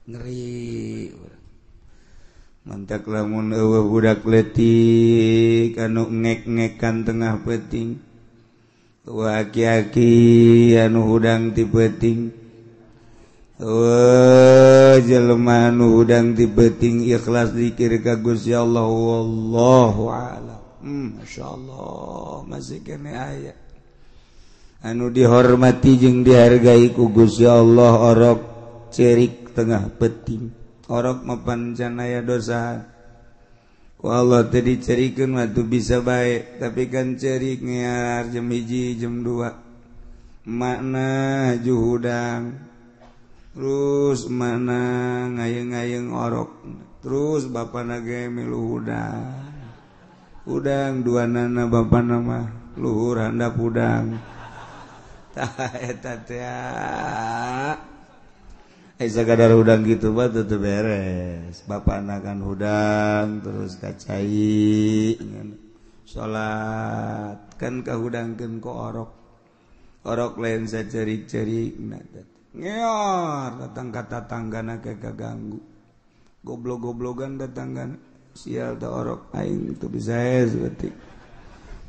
Ngeri mantak lamun eueuh budak leutik anu ngek-ngekan tengah peuting, eueuh aki-aki anu hudang ti peuting, eueuh jelema anu hudang ti peuting ikhlas zikir ka Gusti Allah, wallahu a'lam. Masyaallah masih kene aya anu dihormati jeung dihargai ku Gusti Allah orok cerik tengah peuting. Orok mapan can aya dosa ku Allah teh dicerikeun mah teu bisa bae, tapi kan cerik ngear jam 1 jam 2 makna juhudang, terus makna ngayeng-ngayeng orok, terus bapana ge milu hudang hudang dua nana bapana mah luhur handap hudang. Tah eta teh sakadar hudang gitu mah teu beres. Bapana kan hudang terus kacai salat kan kahudangkeun ku orok. Orok lain sacerik-cerik ngeor datang ka tatanggana ke kaganggu. Goblok-goblogan datanggana sial teh orok aing teu bisa berarti.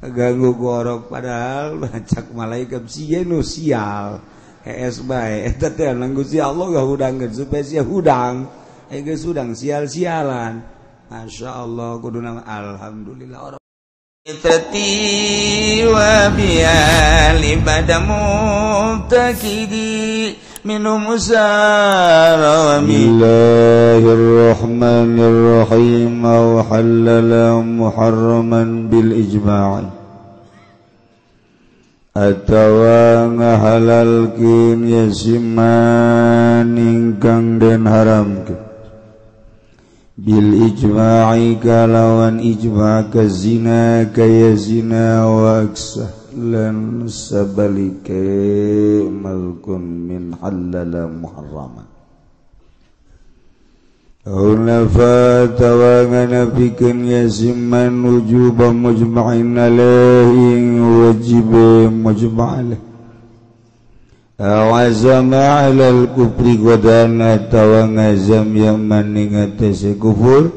Kaganggu ku orok padahal bacak malaikat sieun nu sial. Hees bae eta teh nang Gusti Allah gahudangkeun supaya sia hudang, geus hudang sial-sialan. Masyaallah kuduna alhamdulillah orang Tati wa bial ibadamu takidi minum usara Bismillahirrahmanirrahim wa halala muharraman bil ijma' atawa ngahalalkeun yasiman ingkang den haramkeun bil ijma'i kalawan ijma' ka zina kaya zina wa aksah lan sabalike malkun min halala muharrama Hunafa tawangana pikeun yasiman wujuba mujma'in alaihi wajib mujma' alaih awazama alal kufri godana tawangazam yaman ing atase kufur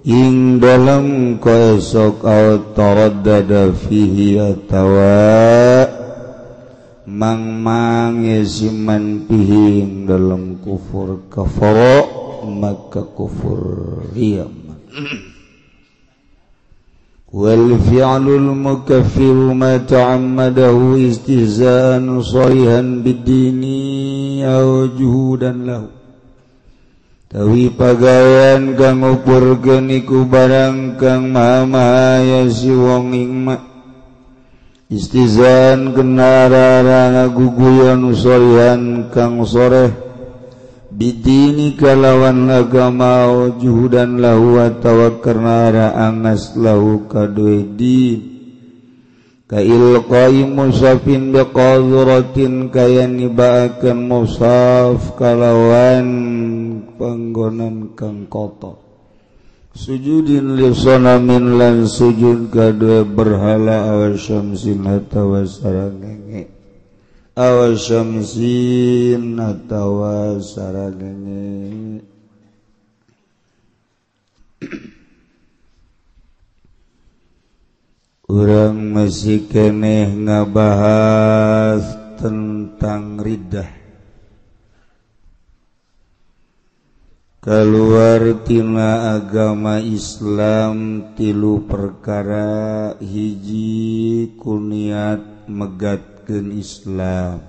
ing dalam kaesok aw taraddada fihi atawa mang-mang yasiman fihi ing dalam kufur kafara maka kufur yaman. Wal fi'lul mukaffiru ma ta'ammadahu istihza'an sarihan bid-dini aw juhudan lahu. Tawi pagawean kang ngupurkeun iku barang kang maha-maha si wong ing ma istihza'an kena arah ngaguguyon sarihan kang soreh bidini kalawan agama juhudan lahu atawa karena ara angas lahu kadue din ka ilqai musafin biqadratin kaya nibaakeun musaf kalawan panggonan kang kotor sujudin li sonamin lan sujud kadue berhala aw syamsin atawa sarangenge aw syamsin atawa sarangenge. Urang masih keneh ngabahas tentang riddah keluar tina agama Islam tilu perkara. Hiji kuniat megatkeun Islam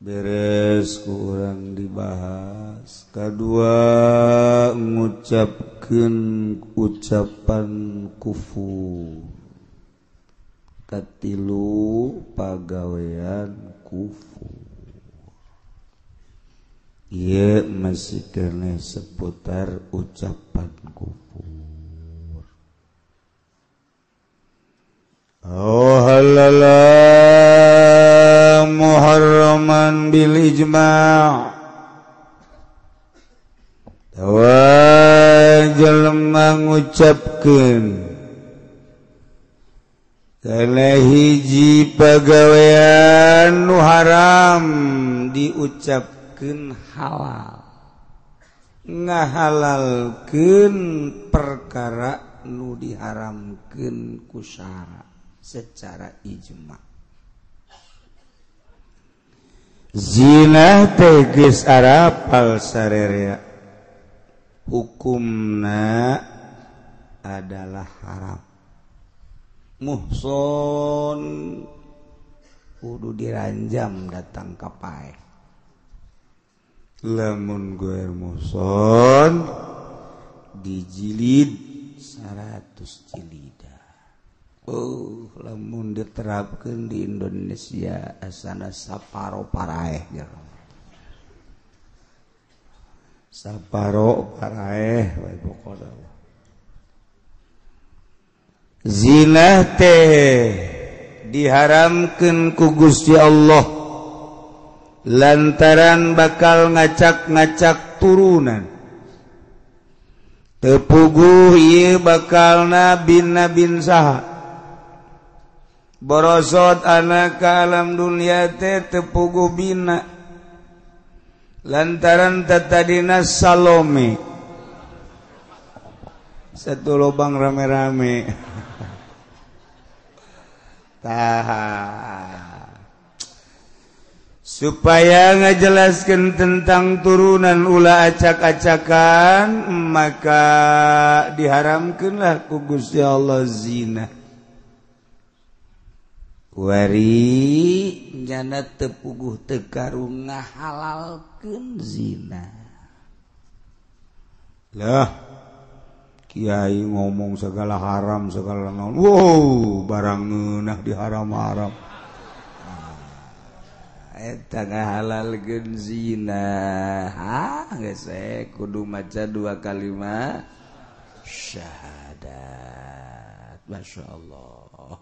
beres ku urang dibahas. Kadua ngucapkeun ucapan kufur. Katilu pagawean kufur. Ieu masih keneh seputar ucapan kufur. Oh halala muharraman bil ijma' tawa jelema ngucapkeun kana hiji pagawean nu haram diucapkeun nyiptakeun halal, ngahalalkeun perkara nu diharamkeun ku syara secara ijma. Zina teh geus arapal sarerea, hukumna adalah haram. Muhson kudu diranjam datang ka paeh. Lamun goer muhson dijilid 100 jilida. Oh, lamun diterapkan di Indonesia asana saparo paraeh jero. Saparo paraeh we pokona. Zina teh diharamkeun ku Gusti Allah lantaran bakal ngacak-ngacak turunan. Teu puguh ieu bakalna bin nabin saha. Borosot anak ke alam dunia teh teu puguh bina lantaran tatadina Salome satu lubang rame-rame. Tah, supaya ngajelaskan tentang turunan ulah acak-acakan, maka diharamkanlah ku Gusti Allah zina. Wari nyana teu puguh teu karung ngahalalkeun zina. Lah, kiai ngomong segala haram segala naon. Wow, barang ngeunah diharam-haram. Eta ngahalalkeun zina. Ha, geus kudu maca dua kalimat syahadat. Masya Allah.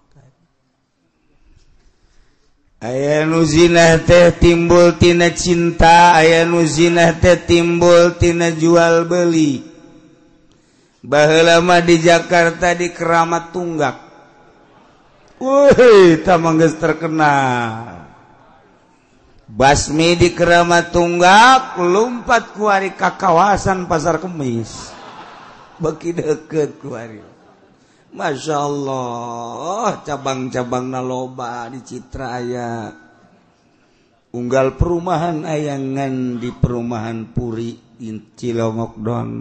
Aya nu zina teh timbul tina cinta, aya nu zina teh timbul tina jual beli. Baheula mah di Jakarta di Keramat Tunggak. Wih, tamang geus terkenal. Basmi di Keramat Tunggak lumpat kuari ka kawasan Pasar Kemis. Beki deket kuari. Masya Allah, cabang-cabang loba di Citra aya. Unggal perumahan ayangan di perumahan Puri di Cilongok doang.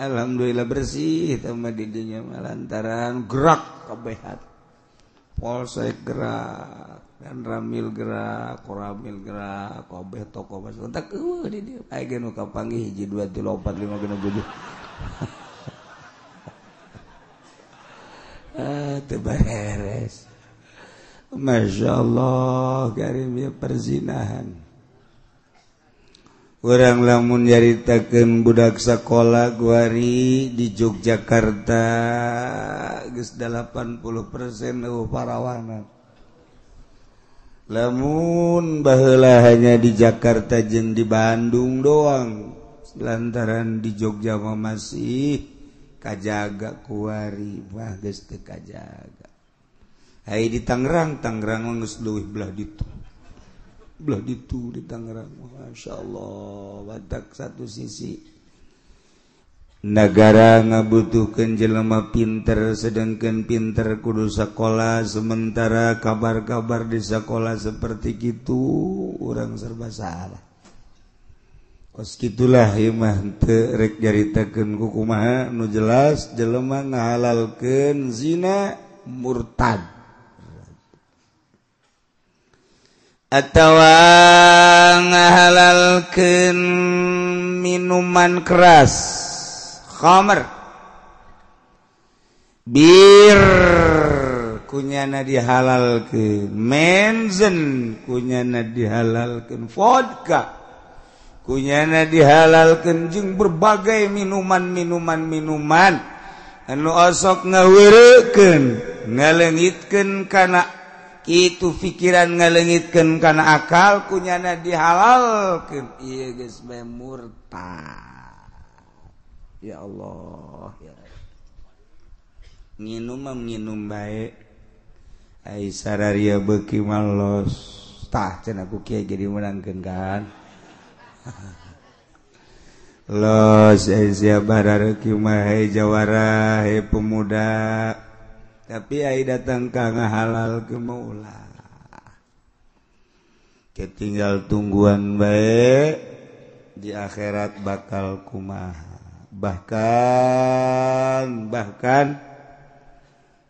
Alhamdulillah bersih tambah didinya lantaran gerak kabehat. Polsek gerak, dan Ramil gerak, Koramil gerak, kabeh toko masuk. Tak eueuh di dieu. Aya ge nu kapanggih 1 2 3 4 5 6 7. Teu beres. Masya Allah, karim ya perzinahan. Urang lamun nyaritakeun budak sakola guari di Yogyakarta geus 80% eueuh parawanan. Lamun baheula hanya di Jakarta jeung di Bandung doang, lantaran di Jogja mah masih kajaga kuari, wah geus teu kajaga. Hai di Tangerang, Tangerang mah geus leuwih belah ditu. Belah ditu di Tangerang, Masya Allah, batak satu sisi negara ngabutuhkeun jelema pinter, sedangkan pinter kudu sekolah, sementara kabar-kabar di sekolah seperti gitu urang serba salah. Kos kitulah ieu mah teu rek nyaritakeun ku kumaha nu jelas jelema ngahalalkeun zina murtad. Atawa ngahalalkeun minuman keras, khamr, bir kunyana dihalalkeun, menzen kunyana dihalalkeun, vodka kunyana dihalalkeun, jeung berbagai minuman-minuman anu osok ngaweurekeun, ngaleungitkeun kana itu pikiran, ngalengitkeun kana akal kunyana dihalalkeun. Ieu geus bae murtad. Ya Allah, ya. Nginum mah nginum bae. Ai sararia beuki malos. Los tah cenah ku kiai ge dimenangkeun kan. Los sia barareuki mah he jawara he pemuda. Tapi ai datang ka ngahalal ke maulah. Ketinggal tungguan bae di akhirat bakal kumaha. Bahkan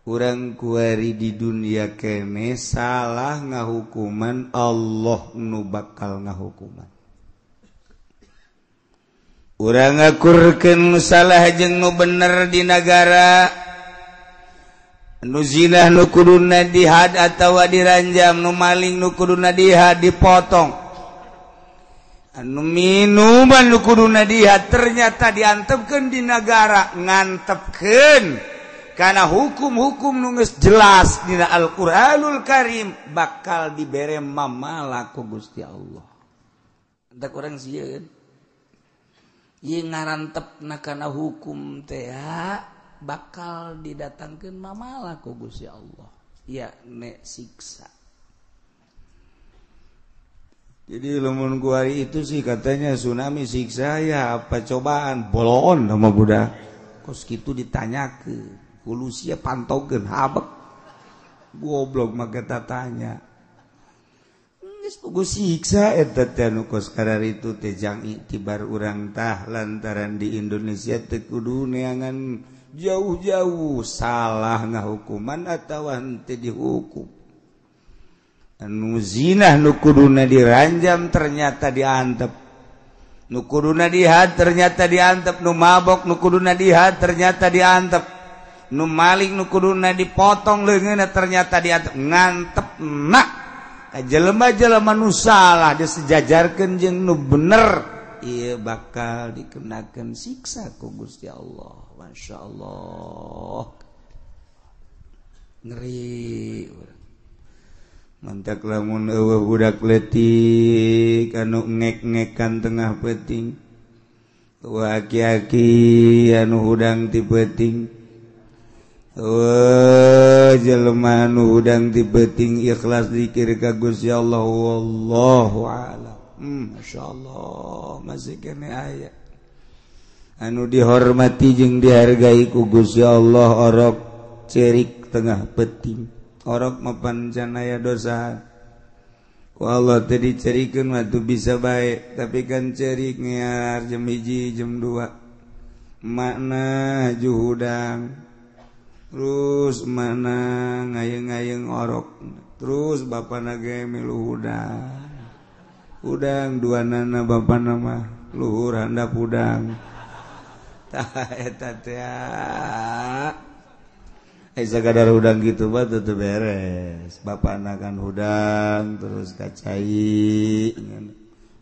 urang kuari di dunia kene salah ngahukuman Allah nu bakal ngahukuman. Urang ngakurkeun salah jeung nu bener di nagara. Nu zinah nu kuduna dihad atawa diranjam, nu maling nu kuduna dihad dipotong, anu minuman nu kuduna dihad ternyata diantepkeun di nagara, ngantepkeun karena hukum-hukum nu geus jelas dina Al-Qur'anul Karim bakal dibere mamala ku Gusti Allah. Entak urang sieun ieu ngarantepna kana hukum teh bakal didatangkeun mamala ku Gusti Allah, ya nek siksa. Jadi lamun kuari itu sih katanya tsunami siksa ya apa cobaan bolon sama budak. Kos kitu ditanyakeun, kulusia pantaukeun habek. Goblok mah kita tanya. Geus pugu siksa eta teh nu kos kararitu teh jang iktibar urang tah lantaran di Indonesia teu kudu neangan jauh-jauh salah ngahukuman atawa henteu dihukum. Anu zinah nu kuduna diranjam ternyata diantep, nu kuduna dihad ternyata diantep, nu mabok nu kuduna dihad ternyata diantep, nu maling nu kuduna dipotong leungeunna ternyata diantep. Ngantep nak ka jelema-jelema nu salah disejajarkeun jeung nu bener, ieu bakal dikenakeun siksa ku Gusti Allah. Masya Allah, ngeri. Mantak lamun eueuh budak leutik anu ngek-ngekan tengah peuting, eueuh aki-aki anu hudang ti peuting, eueuh jelema anu hudang ti peuting ikhlas zikir ka Gusti Allah, wallahu a'lam. Masya Allah, masih kene aya anu dihormati jeung dihargai ku Gusti Allah orok cerik tengah peuting. Orok mapan can aya dosa ku Allah teh dicerikeun mah teu bisa bae, tapi kan cerik ngear jam 1 jam 2 makna juhudang, terus makna ngayeng-ngayeng orok, terus bapana ge milu hudang hudang dua nana bapana mah luhur handap hudang. Tah eta teh sakadar hudang gitu mah teu beres. Bapana kan hudang terus kacai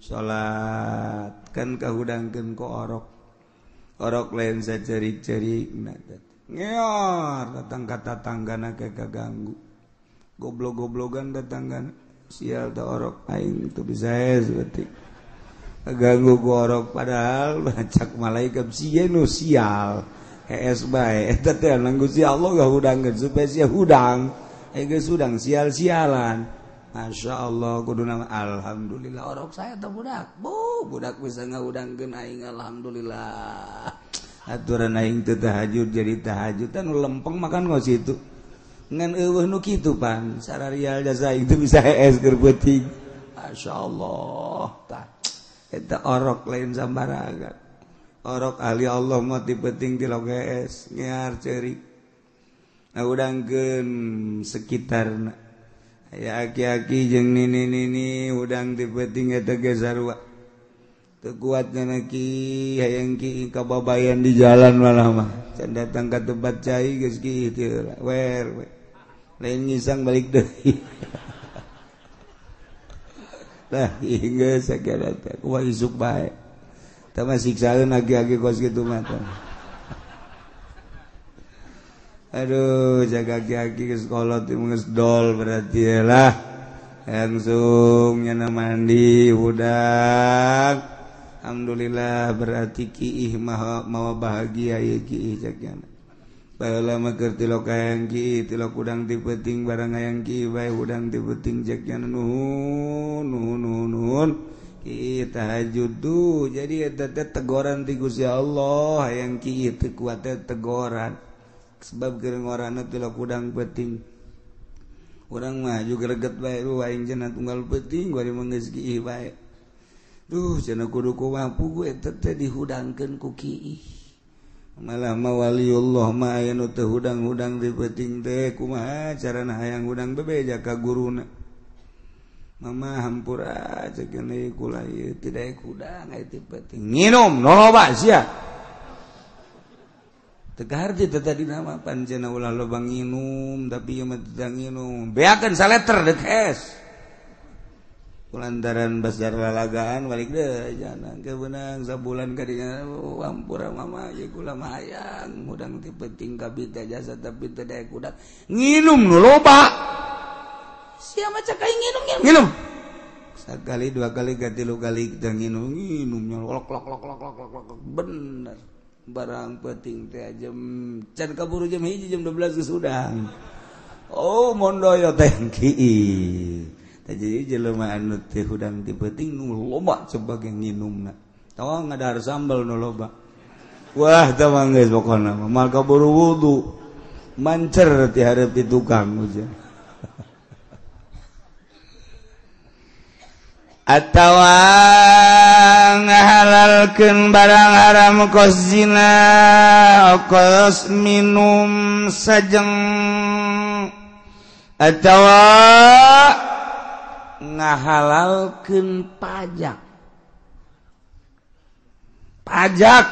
salat kan kahudangkeun ku orok. Orok lain sacerik-cerik ngeor datang ka tatanggana ke kaganggu. Goblok-goblogan tatanggana sial teh orok aing teu bisa berarti. Kaganggu ku orok padahal cak malaikat sieun nu sial. Hees bae eta teh nang Gusti Allah gahudangkeun supaya sia hudang. Geus hudang sial-sialan. Masya Allah kuduna alhamdulillah orok saya teh budak. Bu, budak bisa ngahudangkeun aing alhamdulillah. Aturan aing teu tahajud jadi tahajud teh nu lempeng makan kos itu. Ngan eueuh nu kitu pan sararial jasa aing teu bisa hees keur peuting. Masya Allah tah. Eta orok lain sambarangan. Orok ahli Allah mah ti peuting ti loges ngear ceurik. Ngahudangkeun sekitarna. Aya aki-aki jeung nini-nini hudang ti peuting eta ge sarua. Teu kuat nya ki hayang ki kababayan di jalan malah mah. Can datang ka tempat cai geus ki teu wer we. Lain ngisang balik deui. Lah geus sagala teh kumaha isuk bae. Tama siksaeun agi-agi kos kitu mah. Aduh, jaga agi-agi geus kolot geus dol berarti lah. Langsung nyana mandi hudang. Alhamdulillah berarti kiih maha mawa bahagia ieu kiih cakna. Baheula mah keur tilok hayang ki tilok hudang ti peuting barang hayang ki bae hudang ti peuting ceknya nuhun nuhun nuhun nuhun ki tahajud tuh. Jadi eta teh tegoran ti Gusti Allah hayang ki teu kuat teh tegoran sebab keur ngorana tilok hudang peuting. Urang mah juga greget bae aing cenah tunggal peuting bari mah geus kiih bae. Duh cenah kudu kumaha pugu eta teh dihudangkeun ku kiih. Malah ma waliullah ma aya nu teu hudang-hudang di peuting teh kumaha carana hayang hudang bebeja ka guruna. Mama hampura ceuk ieu kula ieu teu daek hudang aya ti peuting. Nginum loba sia. Teu kaharti teh tadi nama pancena ulah loba nginum tapi ieu mah teu nginum. Beakeun saleter deuk es. Lantaran basar lalagaan balik deh jangan kebenang sabulan kadinya ampura mama ya kula mah hayang hudang ti penting kabita jasa tapi teu daek hudang nginum nu loba sia mah cak aing nginum nginum sakali dua kali tilu kali teu nginum nginumnya lok lok lok lok lok lok bener barang penting teh jam can kaburu jam 1 jam 12 geus hudang oh mondoyo teh kieu. Jadi jelema anu teu hudang ti peuting nu loba sebagai nginumna. Tong ngadahar sambal nu loba. Wah, tah mah geus pokona mah mal kaburu wudu. Mancer ti hareup ti tukang ujang. Atawa ngahalalkeun barang haram kos zina, kos minum sajeng atawa ngahalalkeun pajak. Pajak.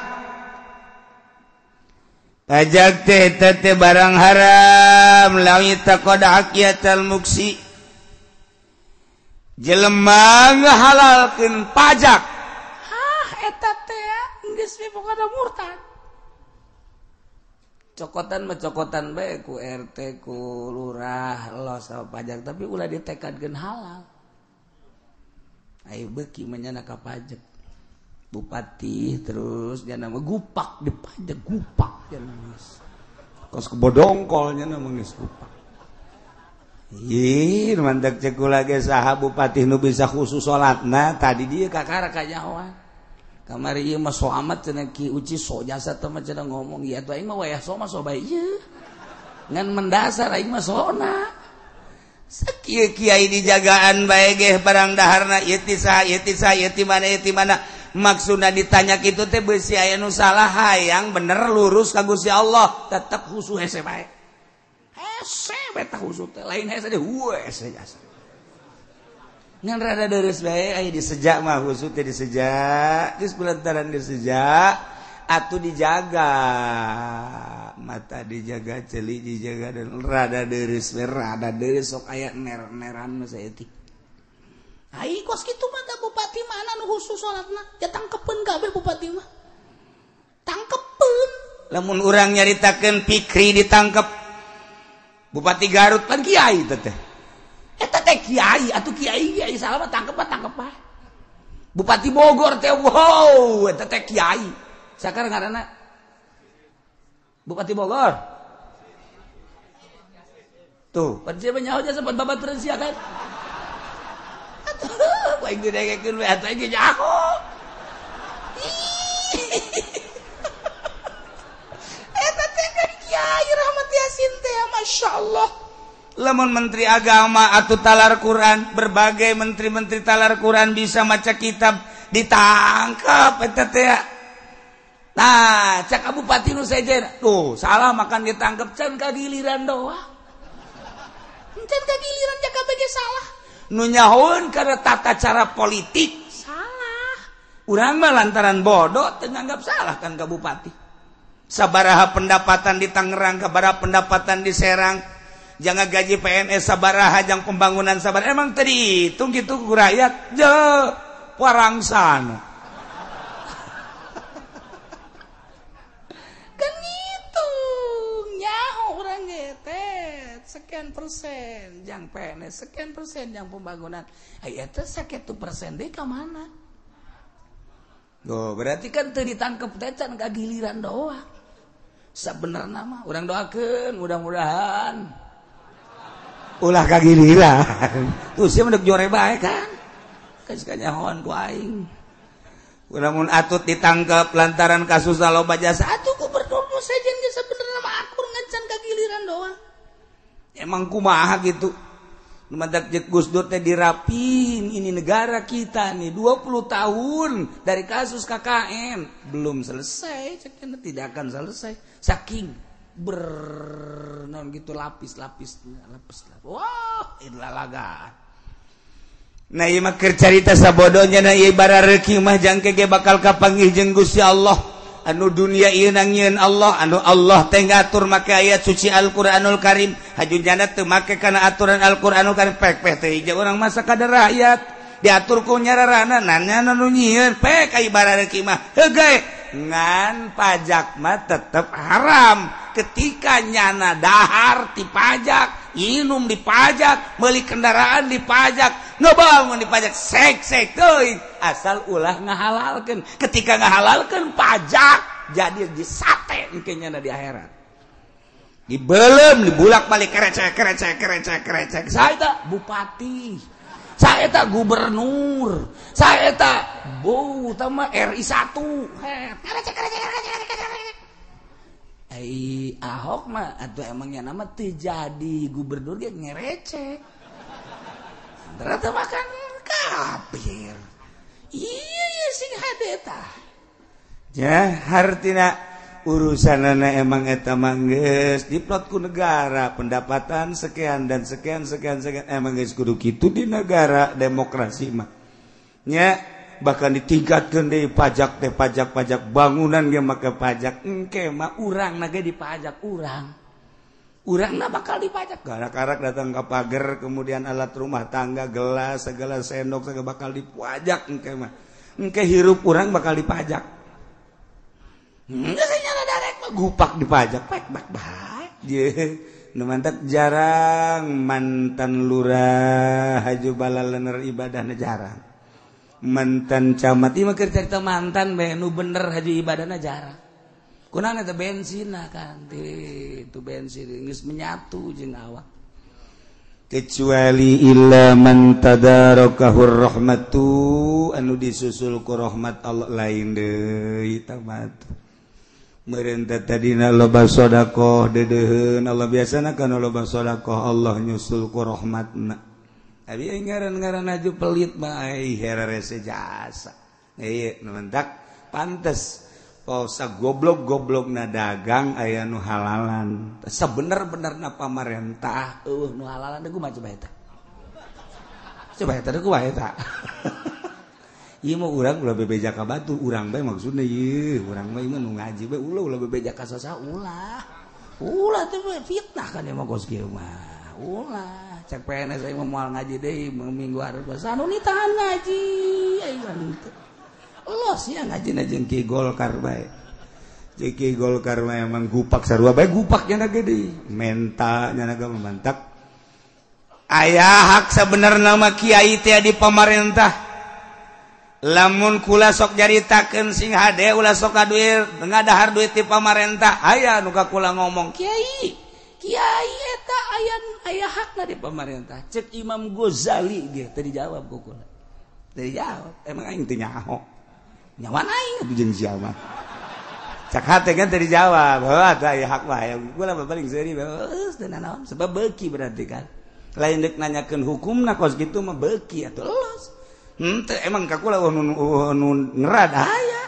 Pajak teh teh barang haram lawi taqad haqiyatal muksi. Jelema ngahalalkeun pajak. Hah eta teh geus we pokona murtad. Cokotan mah cokotan bae ku RT ku lurah los sama pajak tapi ulah ditekadkeun halal. Ayo beuki mah nyana ka pajak. Bupati terus nyana mah gupak di pajak gupak nya geus. Kos kebodongkol nyana mah geus gupak. Ih, mantak cek kula ge saha bupati nu bisa khusus salatna tadi dieu kakara kanyahoan. Kamari ieu mah so amat cenah Ki Uci so jasa teh mah cenah ngomong ieu atuh aing mah wayah so mah so bae ieu. Ngan mendasar aing mah sona. Sakieu kiai dijagaan bae geh barang daharna ieu ti saha ieu ti saha ieu ti mana ieu ti mana. Maksudna ditanya kitu teh beusi aya nu salah hayang bener lurus ka Gusti Allah tetep khusu hese bae. Hese bae tah khusu teh lain hese deh hese jasa. Ngan rada deres bae aya disejak mah khusu teh disejak geus kulantaran disejak atuh dijaga mata dijaga ceuli dijaga dan rada deres bae rada deres sok aya ner-neran mah saeutik. Ai kos kitu mah da bupati mana nu khusus salatna ya tangkepeun kabeh bupati mah tangkepeun. Lamun urang nyaritakeun Pikri ditangkep Bupati Garut pan kiai teh teh. Eta teh kiai atuh kiai kiai salah mah tangkep tangkep ah. Bupati Bogor teh wow eta teh kiai. Sakarang ngaranna Bupati Bogor. Tuh, pan sia nyaho jasa pan babaturan sia kan. Atuh, aing didengekeun we atuh aing ge nyaho. Eta teh kan kiai Rahmat Yasin teh Masya Allah. Lamun menteri agama atau talar Quran, berbagai menteri-menteri talar Quran bisa maca kitab ditangkap eta teh. Nah, cak bupati nu sejen, tuh salah makan ditangkap can kagiliran doang. Can kagiliran jaka bege salah. Nu nyahoeun kana tata cara politik salah. Urang mah lantaran bodoh teu nganggap salah kan ka bupati. Sabaraha pendapatan di Tangerang, sabaraha pendapatan di Serang, jangan gaji PNS sabaraha, jang pembangunan sabaraha. Emang tadi hitung gitu ku rakyat je parangsana. Kan ngitung nyaho urang ge teh sekian persen jang PNS, sekian persen jang pembangunan. Ai eta sakitu persen deui ka mana? Oh, berarti kan teu ditangkep teh can kagiliran doang. Sabenerna mah urang doakeun mudah-mudahan ulah kagiliran. Tuh sia mah jore bae kan. Geus kanyahoan ku aing. Lamun Atut ditangkap lantaran kasus loba jasa atuh gubernur nu sejen ge sabenerna mah akur ngan kagiliran doang. Emang kumaha gitu. Nu mantak jeung Gus Dur teh dirapin ini negara kita nih 20 tahun dari kasus KKN belum selesai, cekna tidak akan selesai. Saking bernon gitu lapis-lapis lapis. Wah, idlalaga. Nah ieu mah keur carita sabodonya na ieu barareuki mah jangke ge bakal kapanggih jeung Gusti Allah. Anu dunia ieu nangieun Allah, anu Allah teh ngatur make ayat suci Al-Qur'anul Karim, haju jana teu make kana aturan Al-Qur'anul Karim pek-pek teh hiji urang masa kadar rakyat diatur ku nyararana nanya nu nyieun pek ai barareuki mah heuh ngan pajak mah tetep haram ketika nyana dahar dipajak, minum dipajak, meuli kendaraan dipajak, ngebangun dipajak, sek-sek teuing asal ulah ngahalalkeun. Ketika ngahalalkeun pajak jadi disate engke nyana di akhirat. Dibelem dibulak-balik kerecek kerecek kerecek kerecek. Saya eta bupati, saya eta gubernur, saya eta bu tama RI 1. Kerecek kerecek kerecek kerecek. Ai Ahok mah atuh emangnya nama teu jadi gubernur ge ngerecek. Ternyata makan kafir. Iya sing hade tah. Ya hartina urusanana emang eta mah geus diplot ku negara pendapatan sekian dan sekian sekian sekian emang geus kudu kitu di negara demokrasi mah. Nya bahkan ditingkatkeun deui pajak teh pajak-pajak bangunan ge make pajak engke mah urang na ge dipajak urang. Urangna bakal dipajak. Karak-karak datang ke pagar kemudian alat rumah tangga gelas segala sendok segala bakal dipajak engke mah. Engke hirup urang bakal dipajak. Geus nyana darek mah gupak dipajak pek bak bae. Ye, nu mantak jarang mantan lurah haju balalener ibadahna jarang. Mantan camat ieu mah keur carita mantan bae nu bener haju ibadahna jarang. Kunaon eta bensinna kan itu bensin geus menyatu jeung awak. Kecuali illa man tadarakahur rahmatu anu disusul ku rahmat Allah lain deui tah mah. Meureun teh tadina loba sedekah deudeuheun Allah biasana kana loba sedekah Allah nyusul ku rahmatna. Abi ngaran-ngaran aju pelit mah ai herese jasa. Ieu nu mentak pantes pausa goblok-goblok na dagang aya nu halalan. Sabener-benerna pamarentah eueuh nu halalan deui kumaha coba eta. Coba eta deui kumaha eta. Ieu mah urang ulah bebeja ka batur, urang bae maksudna ieu, urang mah ieu mah nu ngaji bae ulah ulah bebeja ka saha ulah. Ulah teh fitnah kan ieu mah kos kieu mah. Ulah cek PNS aing mah moal ngaji deui minggu hareup anu nitahan ngaji aing mah teu. Los ya ngaji jeung Ki Golkar bae. Jeung Ki Golkar mah emang gupak sarua bae gupak nya gede. Menta nya ge mantak. Aya hak sabenerna mah kiai teh di pamarentah. Lamun kula sok nyaritakeun sing hade ulah sok kaduir ngadahar duit ti pamarentah. Aya nu ka kula ngomong kiai. Kiai eta aya aya hakna di pamarentah. Cek Imam Ghazali ge teu dijawab ku kula. Teu dijawab. Emang aing teu nyaho. Nyawa aing atuh jeung sia mah. Cak hate kan teu dijawab. Heuh atuh aya hak mah aya. Kula mah paling seuri geus teu nanaon sebab beuki berarti kan. Lain deuk nanyakeun hukumna kos kitu mah beuki atuh los. Henteu emang ka kula nu ngerad aya.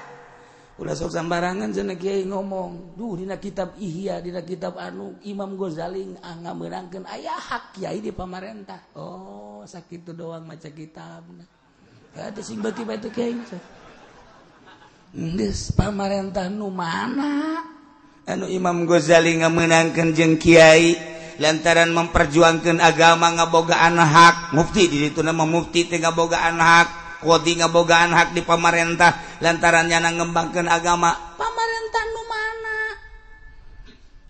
Ulah sok sambarangan cenah kiai ngomong. Duh dina kitab Ihya, dina kitab anu Imam Ghazali ngameunangkeun aya hak kiai di pamarentah. Oh, sakitu doang maca kitabna. Atuh sing beuki bae teh kiai. Geus pamarentah nu mana? Anu Imam Ghazali ngameunangkeun jeung kiai lantaran memperjuangkeun agama ngabogaan hak. Mufti di ditu mah mufti teh ngabogaan hak, qadhi ngabogaan hak di pamarentah lantaran nyana ngembangkeun agama. Pamarentah nu mana?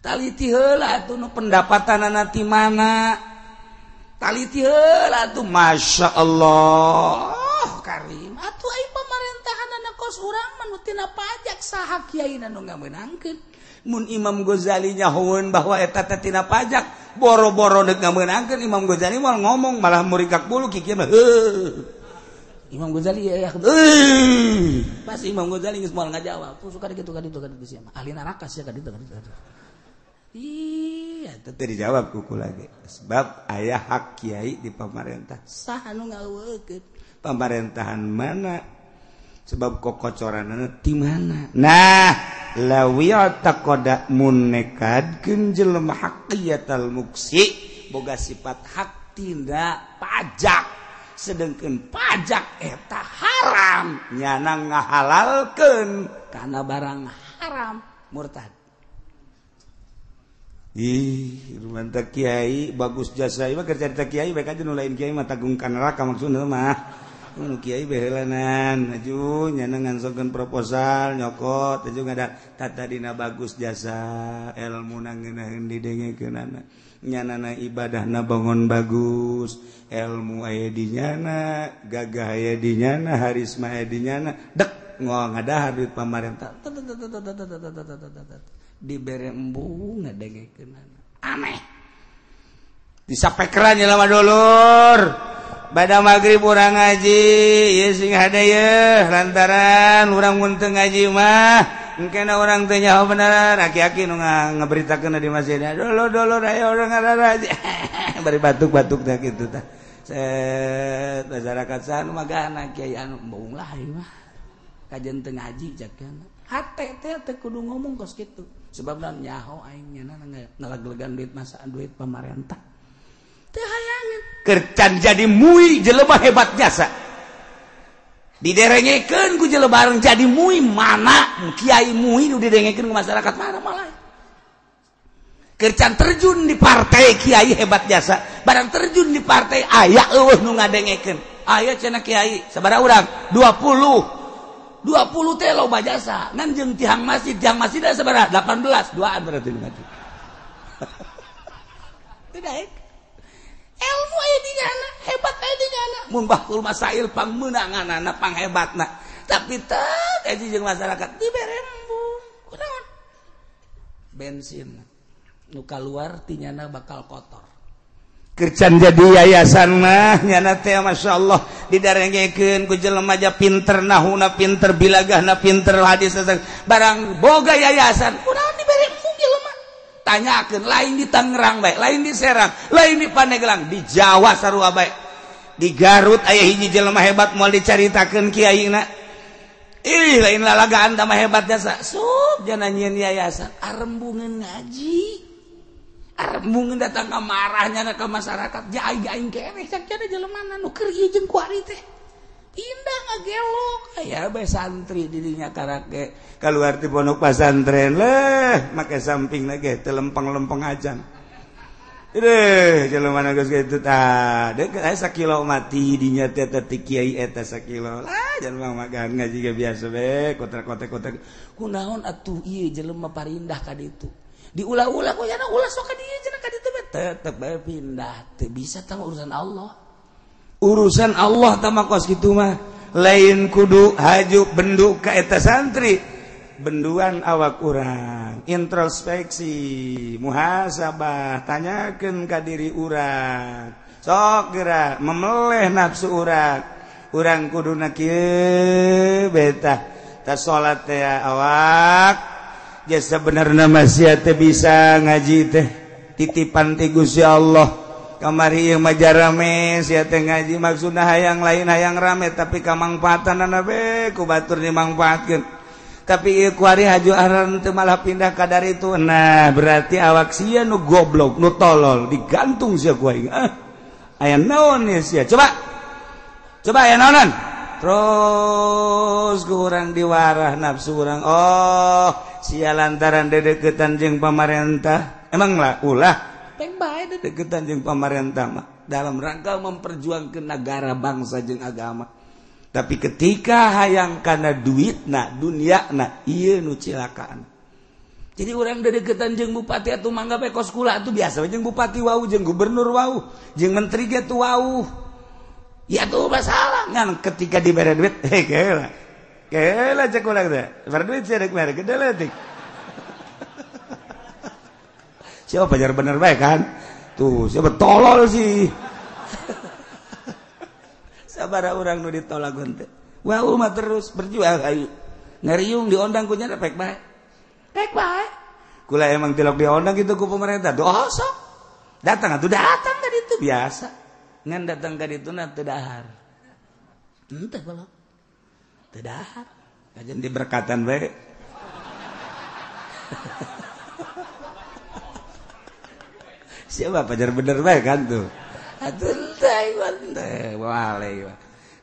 Taliti heula atuh nu pendapatanana ti mana? Taliti heula atuh Masya Allah Karim atuh ai pamarentahanana kos urang mah nu tina pajak saha kiai nu ngamenangkeun Mun Imam Ghazali nyahoeun bahwa eta teh tina pajak, boro-boro deuk ngameunangkeun Imam Ghazali moal ngomong malah murikak bulu kikieu mah. Imam Ghazali ya pas Imam Ghazali geus moal ngajawab. Tuh suka kitu ka ditu ka ditu sia mah. Ahli neraka sia ka ditu ka ditu. Iya, teu dijawab kuku lagi. Sebab aya hak kiai di pamarentah. Saha nu ngaweukeun? Pemerintahan mana? Sebab kokocoranana ti mana? Nah, lawi'taqada munekadkeun jelema haqiyatal muksi boga sifat hak tindak pajak. Sedengkeun pajak eta haram, nyana ngahalalkeun kana barang haram, murtad. Ih, mantap kiai, bagus jasa ieu mah keur carita kiai bae aja nu lain kiai mah tanggung ka neraka maksudna mah. Nu kiai behelanan aju nyana ngansokeun proposal nyokot aju ngada tata dina bagus jasa ilmu ngeunaheun didengekeunana nyanana ibadahna bangun bagus ilmu aya di nyana gagah aya di nyana harisma aya di nyana dek ngadahar duit pamarentah dibere embung ngadengekeunana aneh disapekeran jelema dulur. Pada maghrib urang ngaji ieu sing hade yeuh lantaran urang mun teu ngaji mah engkena urang teu nyaho bener aki-aki nu ngaberitakeun di masjid dulur-dulur aya urang ngaji bari batuk-batuk teh kitu tah set masyarakat sanu magana kiai anu embung lah ieu mah kajen teu ngaji jakana hate teh teu kudu ngomong kos kitu sebab nyaho aing nyana ngalaglegan duit masa duit pamarentah teu hayangan kercan jadi mui jelema hebat jasa diderengekeun ku jelema bareng jadi mui mana kiai mui nu didengekeun ku masyarakat mana malah kercan terjun di partai kiai hebat jasa barang terjun di partai aya eueuh nu ngadengekeun aya cenah kiai sabaraha urang 20 teh loba jasa ngan jeung tihang masjid da sabaraha 18 duaan berarti nu ngaji tidak ilmu aya di nyana hebat aya di nyana mun bahul masail pangmeunanganana panghebatna tapi teu kaji jeung masyarakat dibere embung kunaon bensin nu kaluar ti nyana bakal kotor kercan jadi yayasan mah nyana teh masyaallah didarengekeun ku jelema aja pinter nahuna pinter bilagahna pinter hadis barang boga yayasan kunaon dibere embung jelema tanyakeun lain di Tangerang bae lain di Serang lain di Pandeglang di Jawa sarua bae di Garut aya hiji jelema hebat moal dicaritakeun kiaina ih lain lalagaan tah hebat jasa sup jana nyieun yayasan arembungeun ngaji arembungeun datang ka marahnya ka masyarakat ja aing keneh cak cenah jelemana nu keur ieu jeung kuari teh pindah ngagelok aya bae santri di dinya karake kaluar ti pondok pasantren leh make sampingna ge teu lempeng-lempeng acan deuh jelema geus kitu tah deuk aya sakilo mati dinya teh teh kiai eta sakilo lah jelema magan ngaji ge biasa we kotak-kotak kunaon atuh ieu jelema parindah ka ditu diulah-ulah ku nya ulah sok ka dieu cenah ka ditu tetep bae pindah teu bisa tah urusan Allah. Urusan Allah tah mah kos kitu mah lain kudu haju bendu ka eta santri benduan awak urang introspeksi muhasabah tanyakeun ka diri urang sok geura memeleh nafsu urang urang kuduna kieu betah ta salat teh awak jasa benerna masih teh bisa ngaji teh titipan ti Gusti Allah kamari ieu mah jarame sia teh ngaji maksudna hayang lain hayang rame tapi kamangfaatanana be ku batur dimangfaatkeun tapi ieu kuari haju aran teu malah pindah ka dari itu nah berarti awak sia nu goblok nu tolol digantung sia ku aing ah aya naon ye sia coba coba aya naonan terus ku urang diwarah nafsu urang oh sia lantaran dedeketan jeung pamarentah emang lah ulah peng bae dedeketan jeung pamarentah mah dalam rangka memperjuangkan negara bangsa jeung agama tapi ketika hayang kana duitna dunyana ieu nu cilakaan jadi urang dedeketan jeung bupati atuh mangga bae kos kula atuh biasa we jeung bupati wau jeung gubernur wau jeung menteri ge tuh wau ya tuh masalah ngan ketika dibere duit heh keula keula cek urang teh bere duit sia rek mere gede leutik. Siapa pajar bener bae kan? Tuh, siapa tolol sih. Sabaraha urang nu ditolak teh. Wah, mah terus berjuang ayo. Ngariung diondang ku nya pek bae. Pek bae. Kula emang tilok diondang gitu ku pemerintah. Doh sok. Datang atuh datang ka ditu biasa. Ngan datang ka ditu na teu dahar. Henteu kalau. Teu dahar. Kajen diberkatan bae. Siapa pajar bener bae kan tuh. Atuh teh teh wale.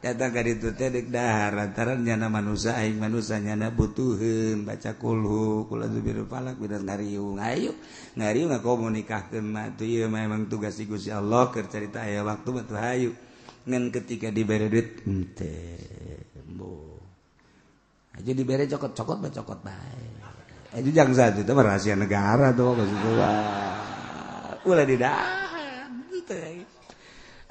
Datang ka ditu teh deuk dahar lantaran nyana manusia aing manusia nyana butuheun baca kulhu kula zubir falak bidan ngariung ayo ngariung ngakomunikahkeun mah tuh ieu mah emang tugas Gusti Allah keur carita aya waktu mah tuh hayu ngan ketika dibere duit henteu embo aja dibere cokot-cokot mah cokot bae aja jang satu itu mah rahasia negara tuh maksudnya ulah didahar henteu.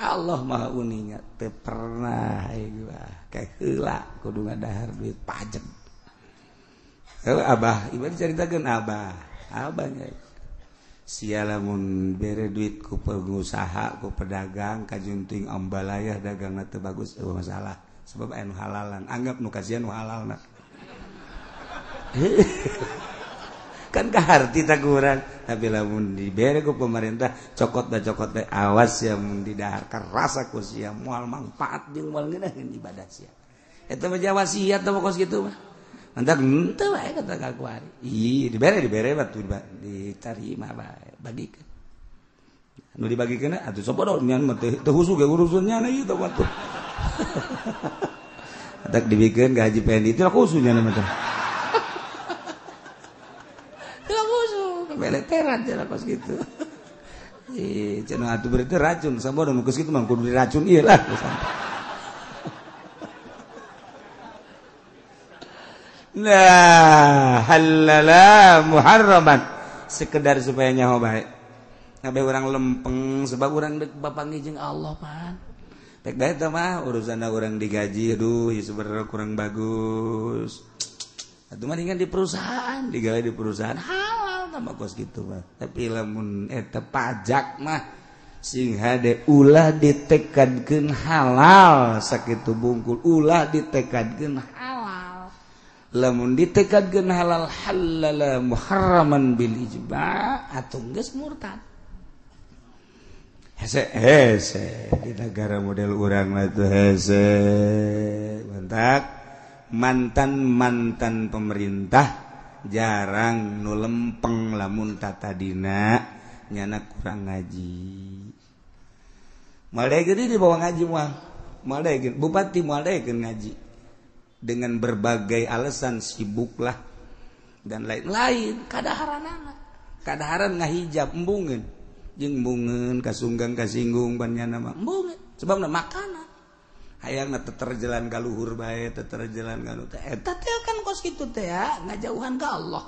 Allah maha uninga teu pernah gua kayak heula kudu ngadahar duit pajak. Heuh abah ieu dicaritakeun abah. Abahnya sia lamun bere duit ku pengusaha ku pedagang kajunting ambalayah dagangna teu bagus eueuh masalah sebab aya nu halalan anggap nu kasihan nu halalna. Kan kaharti tak kurang tapi lamun dibere ku pemerintah cokot da cokot da awas ya mun didahar kerasa ku sia moal manfaat jeung moal ngeunaheun ibadah sia eta mah wasiat teh kos kitu mah mantak henteu wae kata ka kuari ih dibere mah tuh diterima bae bagikeun nu dibagikeun atuh sobodo nyan mah teu husu ge urusannya ieu teh mah tuh atak dibikeun ka Haji Pendi teh khusus nya mah teh beleteran cenah kos gitu. Ih, cenah atuh berarti racun, sabodo nu geus kitu mah kudu diracun ieu lah. Nah, halala muharraman sekedar supaya nyaho bae. Ngabe urang lempeng sebab urang deuk bapanggih jeung Allah pan. Rek bae teh mah urusanna urang digaji aduh ieu sebenarnya kurang bagus. Atuh mah di perusahaan, digawe di perusahaan halal tambah kos gitu mah. Tapi lamun eta pajak mah sing hade ulah ditekadkeun halal sakitu bungkul ulah ditekadkeun halal. Lamun ditekadkeun halal halala muharraman bil ijma' atuh geus murtad. Hese hese di negara model urang mah tuh hese mantak. Mantan-mantan pemerintah jarang nu lempeng lamun tatadina nyana kurang ngaji. Moal daekeun dibawa ngaji moal. Moal daekeun bupati moal daekeun ngaji. Dengan berbagai alasan sibuklah dan lain-lain kadaharanana. Kadaharan ngahijab embungeun. Jeung embungeun kasunggang kasinggung pan nyana mah embungeun sebabna makanan. Hayangna teterjalan ka luhur bae teterjalan ka nu teh eta teh kan kos kitu teh ya ngajauhan ka Allah.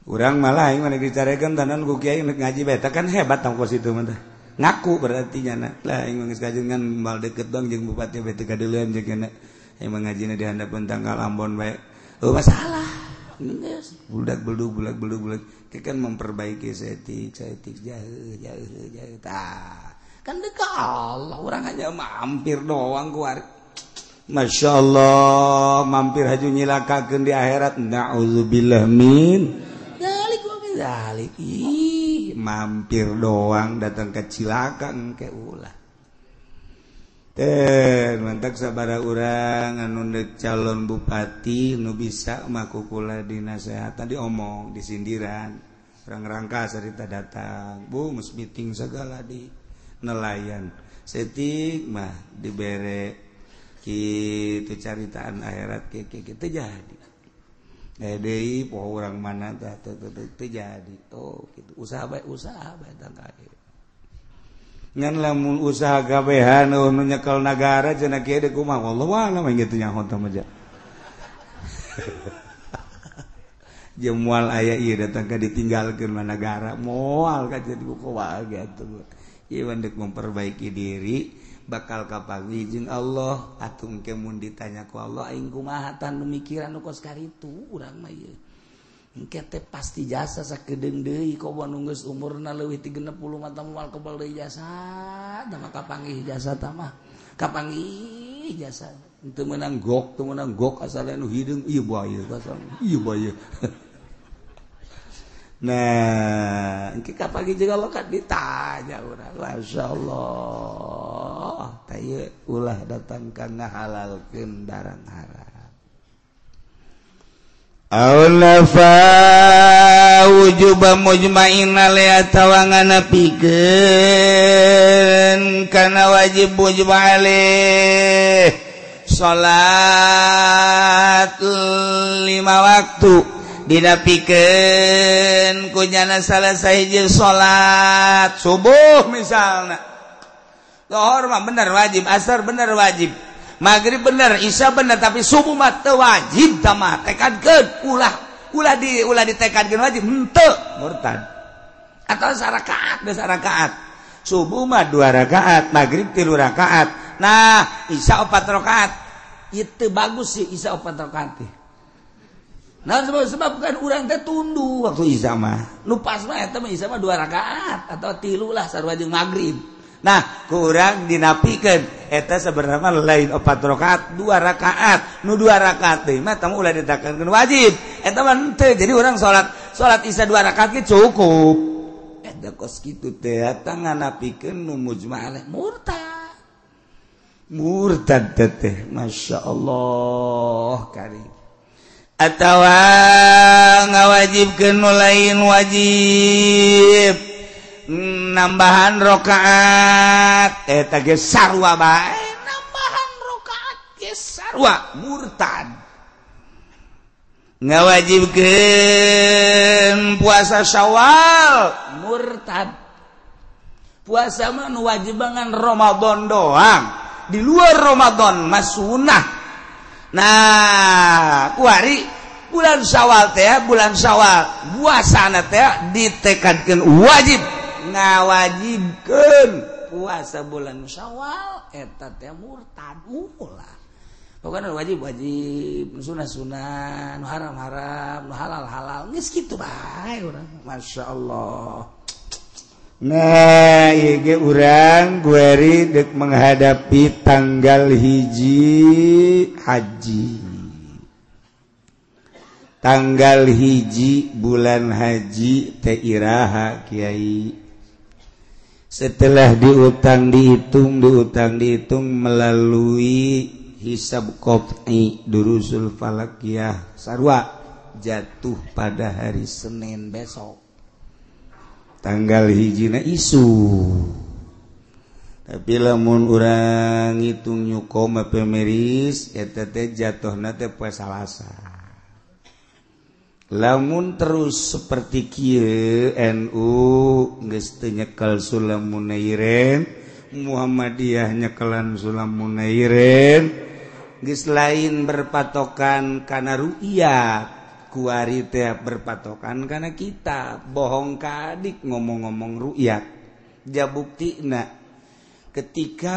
Urang malah aing mah dicarekeun tanan ku kiai nek ngaji bae kan hebat tong kos itu mah teh. Ngaku berarti nyana. Lah aing mah geus kajengan mal deket dong jeung bupati bae teu kadeuleun jeung kana. Aing mah ngajina di handapeun tanggal Ambon bae. Eueuh masalah. Geus budak beldug budak beldug budak kan memperbaiki setik setik jauh jauh jauh tah. Kan dekat Allah orang hanya mampir doang keluar. Masya Allah mampir haju nyilakakeun di akhirat. Na'udzubillah min dzalik wa min dzalik. Ih, mampir doang datang ke cilaka engke ulah. Teh mantak sabaraha urang anu deuk calon bupati nu bisa mah kukula dinasehatan diomong disindiran. Urang rangka sarita datang, bu geus meeting segala di nelayan setik mah dibere kitu caritaan akhirat kieu jadi deui poho urang mana tah teu jadi oh kitu usaha bae tangka ngan lamun usaha gabehan nu nyekel nagara cenah kieu deui kumaha wallahu a'lam kitu nyaho teh mah jeung moal aya ieu datang ka ditinggalkeun mah nagara moal ka jadi kumaha kitu. Ieu dek memperbaiki diri bakal kapanggih jeung Allah atuh engke mun ditanya ku Allah aing kumaha tah nu mikiran nu kos karitu urang mah ieu. Engke teh pasti jasa sakedeung deui komo nu geus umurna leuwih ti 60 mah moal kebal deui jasa, tah mah kapanggih jasa tah mah. Kapanggih jasa. Teu meunang gok asal anu hideung ieu bae asal ieu bae. Nah, engke kapanggih jeung Allah kan ditanya urang. Masyaallah. Tah ieu ulah datang ka ngahalalkeun barang haram. Aulafa wujuba mujma'in alaiha tawangana pikeun kana wajib mujma' alaih salat 5 waktu dina pikeun kunyana salah sahiji salat subuh misalna zuhur mah bener wajib, asar bener wajib, maghrib bener, isya bener, tapi subuh mah teu wajib tah mah tekadkeun ulah ulah ditekadkeun wajib henteu murtad. Atau sarakaat geus sarakaat. Subuh mah 2 rakaat, maghrib 3 rakaat. Nah, isya 4 rakaat. Ieu teu bagus sih isya 4 rakaat teh. Nah, sebab kan urang teh tunduh waktu isya mah. Nu pas mah eta mah isya mah 2 rakaat atau 3 lah sarua jeung maghrib. Nah, kurang dinapikeun eta sebenarnya lain 4 rakaat, 2 rakaat. Nu 2 rakaat teh mah tamu ulah ditekankeun wajib. Eta mah henteu. Jadi urang salat isya 2 rakaat ge cukup. Eta kos kitu teh eta nganapikeun nu mujma' alaih murtad. Murtad teh, masyaallah karim. Atawa ngawajibkeun nu lain wajib. Nambahan rokaat eta ge sarua bae, nambahan rokaat ge sarua murtad. Ngawajibkeun puasa Syawal murtad. Puasa mah nu wajib ngan Ramadan doang, di luar Ramadan mah sunah. Nah, kuari bulan Syawal teh, bulan Syawal puasana teh ditekadkeun wajib, ngawajibkeun puasa bulan Syawal eta teh murtad ulah. Pokoknya wajib wajib, sunah sunah, nu haram haram, nu halal halal, geus kitu bae urang. Masyaallah. Nah, ieu ge urang gueri deuk menghadapi tanggal 1 haji. Tanggal 1 bulan haji teh iraha kiai. Setelah diutang dihitung, diutang dihitung melalui hisab qat'i durusul falakiyah sarwa jatuh pada hari Senin besok. Tanggal 1 isu. Tapi lamun urang ngitung nyukom pemeris eta teh jatuhna teh poe Salasa. Lamun terus seperti kieu NU geus teu nyekel Sulam Munairin, Muhammadiyah nyekelan Sulam Munairin, geus lain berpatokan kana ru'yat, kuari teh berpatokan kana kitab, bohong kadik ngomong-ngomong ru'yat. Ja buktina ketika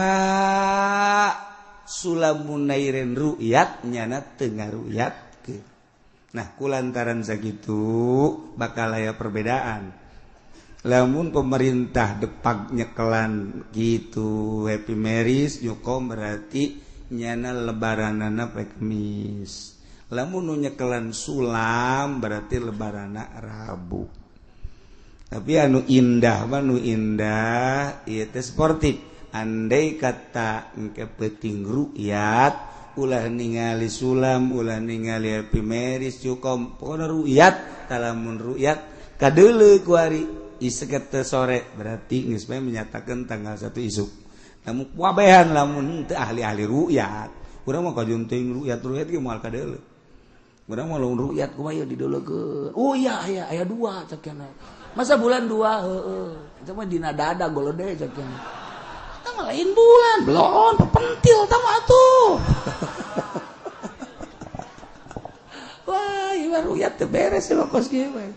Sulam Munairin ru'yat nyana teu ngaru'yatkeun. Nah, kulantaran sakitu bakal aya perbedaan. Lamun pemerintah depak nyekelan gitu Happy Marriage nyukom berarti nyana lebaranana poe Kemis. Lamun nu nyekelan Sulam berarti lebaranana Rabu. Tapi anu indah mah nu indah ieu teh sportif. Andai kata engke peuting ru'yat ulah ningali Sulam, ulah ningali Happy Marriage cukom, pokona ru'yat, talamun ru'yat kadeuleu kuari iseket sore berarti geus bae menyatakan tanggal 1 isuk. Lamun kuabehan lamun teu ahli-ahli ru'yat, urang mah kajeun teuing ru'yat-ru'yat ge moal kadeuleu. Urang mah lamun ru'yat kumaha ieu dideulekeun. Oh iya aya aya 2 cek cenah. Masa bulan 2 heueuh. Eta mah dina dada golode cek cenah. Mah lain bulan, belon pepentil tah mah atuh. Wah, ieu mah ru'yat teu beres mah kos kieu mah.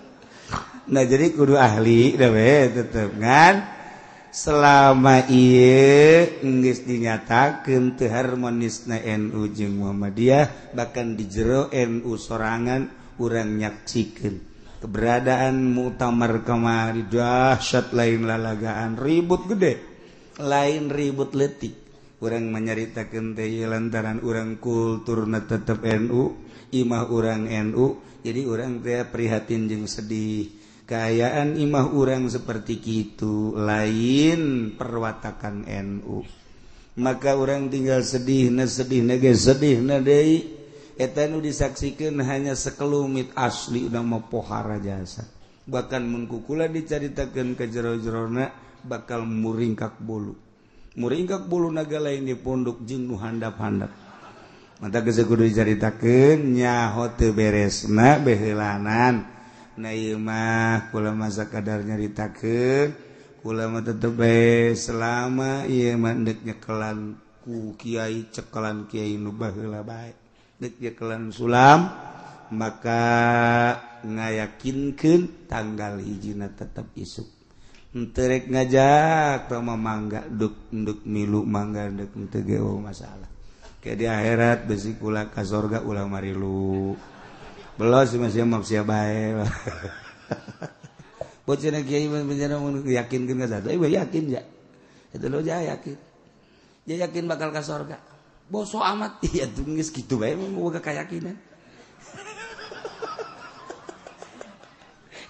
Nah, jadi kudu ahli da we tetep ngan selama ieu geus dinyatakeun teu harmonisna NU jeung Muhammadiyah, bahkan di jero NU sorangan urang nyaksikeun. Keberadaan muktamar kamari dahsyat lain lalagaan ribut gede lain ribut letik. Urang menyaritakeun teh lantaran urang kulturna tetep NU, imah urang NU, jadi urang teh prihatin jeung sedih. Kaayaan imah urang seperti kitu lain perwatakan NU. Maka urang tinggal sedih na sedih na ge sedih na deui. Eta nu disaksikan hanya sekelumit asli udah mah pohara jasa. Bahkan mun kukula dicaritakeun ke jero-jerona bakal muringkak bulu. Muringkak bulu naga lain di pondok jeung nu handap-handap. Mata geus kudu dicaritakeun nyaho teu beresna beheulanan. Nah ieu mah kula mah sakadar nyaritakeun, kula mah tetep bae selama ieu mah deuk nyekelan ku kiai cekelan kiai nu baheula bae. Dek nyekelan sulam maka ngayakinkeun tanggal hijina tetep isuk. Henteu rek ngajak tama mangga duk nduk milu mangga dek henteu ge masalah. Ke di akhirat besi kula ka sorga ulah marilu. Belos masih mah sia bae. Bocah kiai penjara mun yakinkeun ka satu, yakin ja. Eta lo ja yakin. Dia yakin bakal ka sorga. Boso amat iya tuh geus kitu bae boga keyakinan.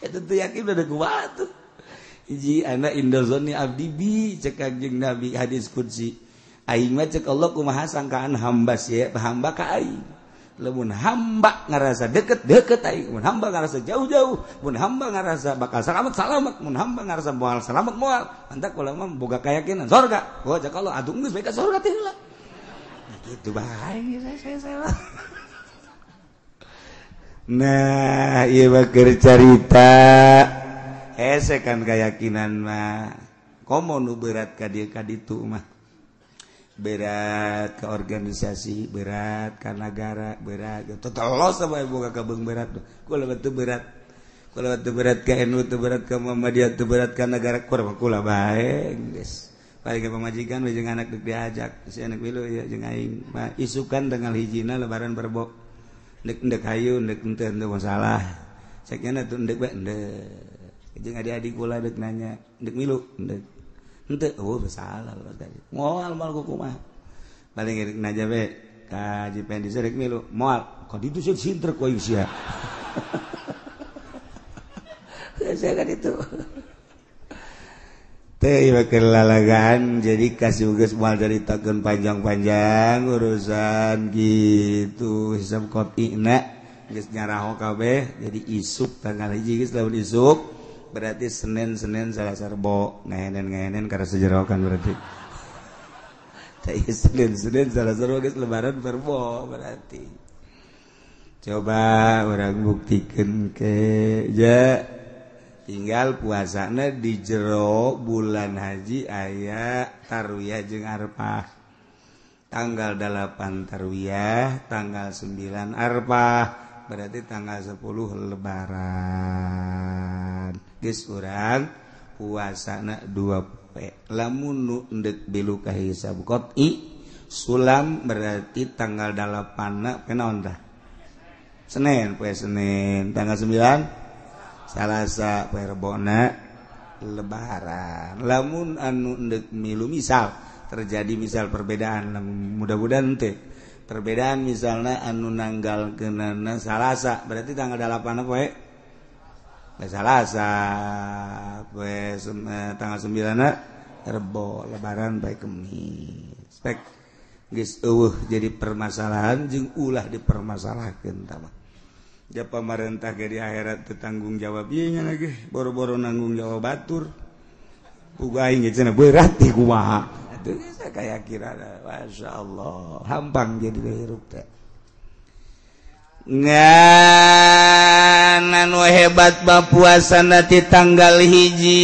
Eta teu yakin udah kumaha tuh. Hiji ana indozoni abdi bi cek Kanjeng Nabi hadis qudsi. Aing mah cek Allah kumaha sangkaan hamba sia, hamba ka aing. Lamun hamba ngarasa deket-deket aing, mun hamba ngarasa jauh-jauh, mun hamba ngarasa bakal selamat selamat, mun hamba ngarasa moal selamat moal. Mantak kula mah boga keyakinan sorga. Oh cek Allah atuh geus bae ka sorga teh heula. Gitu baik saya. Nah, ieu mah keur carita. Hese kan keyakinan mah. Komo nu berat ka dieu ka ditu mah. Berat ke organisasi, berat ka nagara, berat. Totolos bae boga kabeung berat. Kula teu berat. Kula teu berat ka NU, teu berat ka Muhammadiyah, teu berat ka nagara, kula bae geus. Paling ke pamajikan jeung anak dek diajak si anak milu ya jeung aing mah isukan tanggal hijina lebaran perbok ndek ndek hayu ndek henteu henteu masalah cek nya tuh ndek bae ndek jeung adik-adik kula dek nanya ndek milu ndek henteu oh salah tadi moal moal ku kumaha paling rek nanya bae ka Haji Pendi rek milu moal ka ditu sieun sinter ku aing sia. Saya kan itu teh kelalagaan jadi kasih geus moal caritakeun panjang-panjang urusan gitu hisab qati'na geus nyaraho kabeh jadi isuk tanggal hiji geus lamun isuk berarti Senin Senin Salasa Rebo ngahenen-ngahenen karena sejerokan berarti teh Senin Senin Salasa Rebo geus lebaran Rebo berarti coba urang buktikeun ke ja tinggal puasana di jero bulan haji aya tarwiyah jeung arpah. Tanggal 8 tarwiyah, tanggal 9 arpah, berarti tanggal 10 lebaran. Geus urang puasana 2 poe. Lamun nu endek belu ka hisab qat'i sulam berarti tanggal 8 na naon tah? Senin, poe Senin, tanggal 9 Salasa poe Rebona lebaran. Lamun anu endek milu misal terjadi misal perbedaan mudah-mudahan teh perbedaan misalnya anu nanggal kenana Salasa berarti tanggal 8 poe Salasa poe tanggal 9 Rebo lebaran poe Kemis. Pek geus eueuh jadi permasalahan jeung ulah dipermasalahkeun tah mah. Ja pamarentah ge di akhirat teu tanggung jawab ieu nya lagi boro-boro nanggung jawab batur. Pugu aing ge cenah berat teh kumaha. Atuh geus kayakinan masyaallah hampang jadi hirup teh. Ngan anu hebat mah puasana ti tanggal hiji.